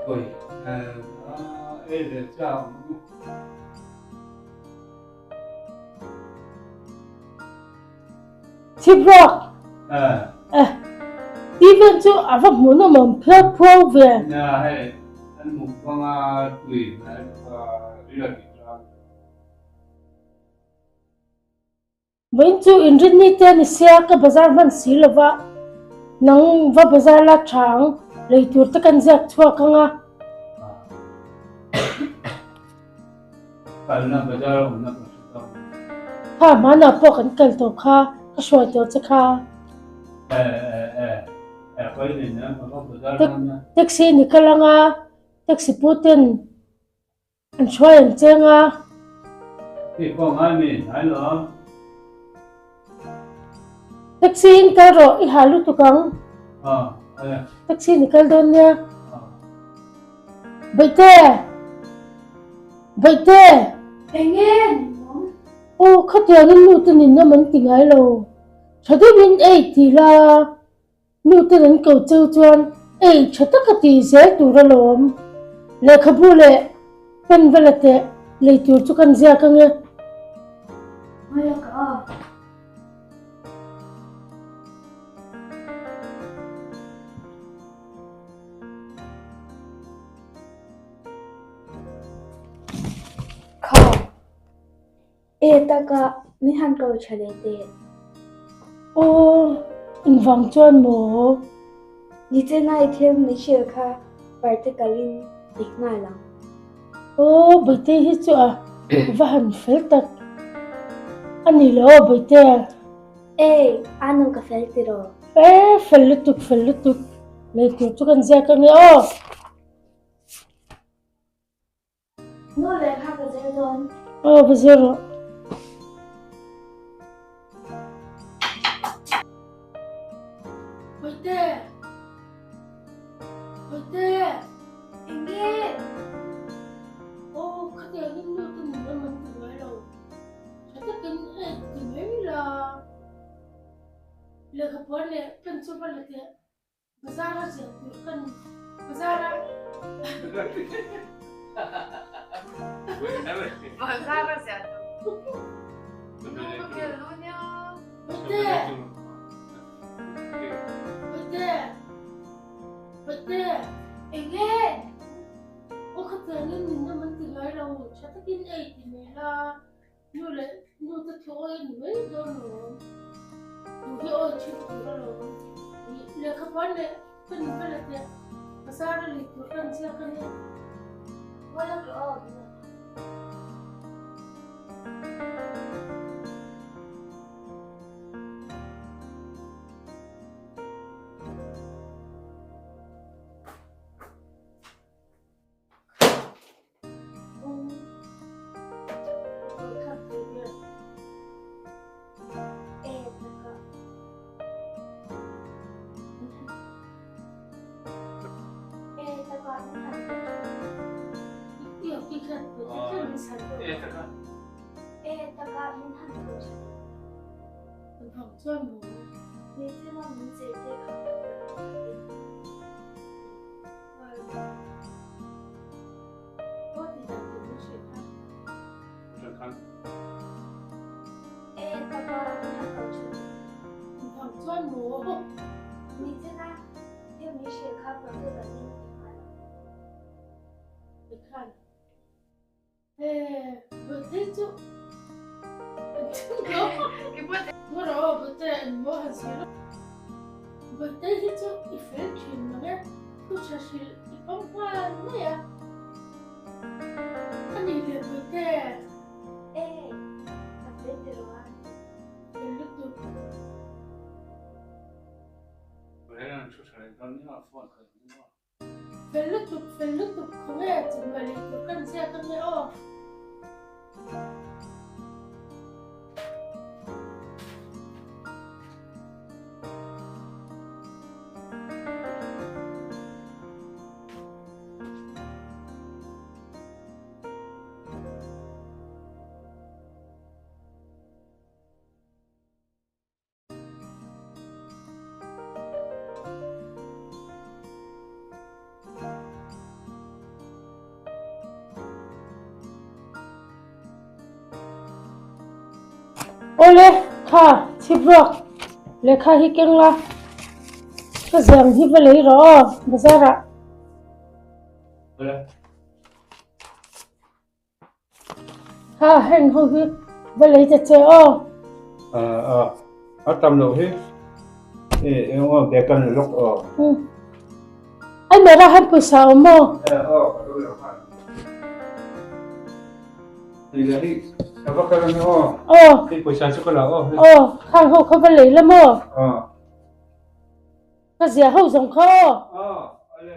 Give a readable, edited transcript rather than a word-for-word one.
Oi, ei ve chak ang u. Chhipruak! Eh, tih vel chu a va hmuhnawm awm phiau phuau ve. Nia hei, an mukbang a tui hmel kha ril a tih tan. Vawiin chu inrinni te a ni sia ka bazar hman si lo va, nang va bazar la tha ang, lei tur te kan ziak chhuak ang a. Kalna bazar a awmna ka hre ta. Kha hmanah pawh kan kal tawh kha, ka hruai tawh che kha. Taxi ni kal ang a, taxi pu ten An hruai ang cheng a. Hei pawh ngai mi hnai lo ang. Taxi in kal rawh i ha lutuk ang. Ah, ale. Taxi ni kal dawn nia. Ah. Baihte! Baihte! Enge ni mawm? Aw, khatiangin nu te ninawm an ti ngai lo. Tha deuhin ei ti la. Nu ten an ko cheu chuan ei tha taka ti zel tur alawm. Lehkhabu leh pen vela teh lei tur chu kan ziak ange. Hmala ka a. Kha. E taka, min han ko tha leh teh. Aw, engvang chuan maw? Nichena i thil min hrilh kha practical in ti nghal ang. Aw, Bawihtei hi chu a va han fel tak a ni lo Bawihtei a. Ei, a nu ka fel tiraw? E, fel lutuk, fel lutuk. Lei tur chu kan ziak ange aw. Nu lehkha ka zir dawn. Aw va zir rawh. Puite! Puite! Enge? Aw khatiangin nu te nun ram an ti ngai lo. Tha takin ei ti mai la. Lehkha puan leh pen chu va la teh. Bazar a ziah tur ka ni. Bazar a. Bazar a ziah tur. Nu ka kel lu nia. Bate. Bate. Bate. Enge? Aw khatiangin min nawm an ti ngai lo. Tha takin ei ti mai la. Nu leh nu te thu awi a ni mai dawn alawm. Thu hi awi thin tur alawm. Ih lehkha puan leh pen vel a teh bazar a lei tur kan ziak a nia. Ngawi lawk rawh aw min lo. Bawihtei hi chu i fel thin mang e, thu tha hrilh i pawm nghal mai a. A nih leh Bawihte. E, ka fel tiraw a ni. Fel lutuk. Fel lutuk, fel lutuk, khawnge chawhmeh lei tur kan ziak ange aw. Awle, kha chhip ruak lehkha hi keng la, ka ziang hi va lei rawh aw bazar ah. Awle. Kha heng ho hi va lei ta che aw. A tam lo hi e eng aw bag kan la lawk aw. Ai mera han pawisa awm maw? Aw ka lo la khan. Hei la hi ka va kal ange aw. Aw. Hei pawisa chu ka la aw. Aw khang ho kha va lei la maw? Aw. Ka zia ho zawng kha aw. Aw ale.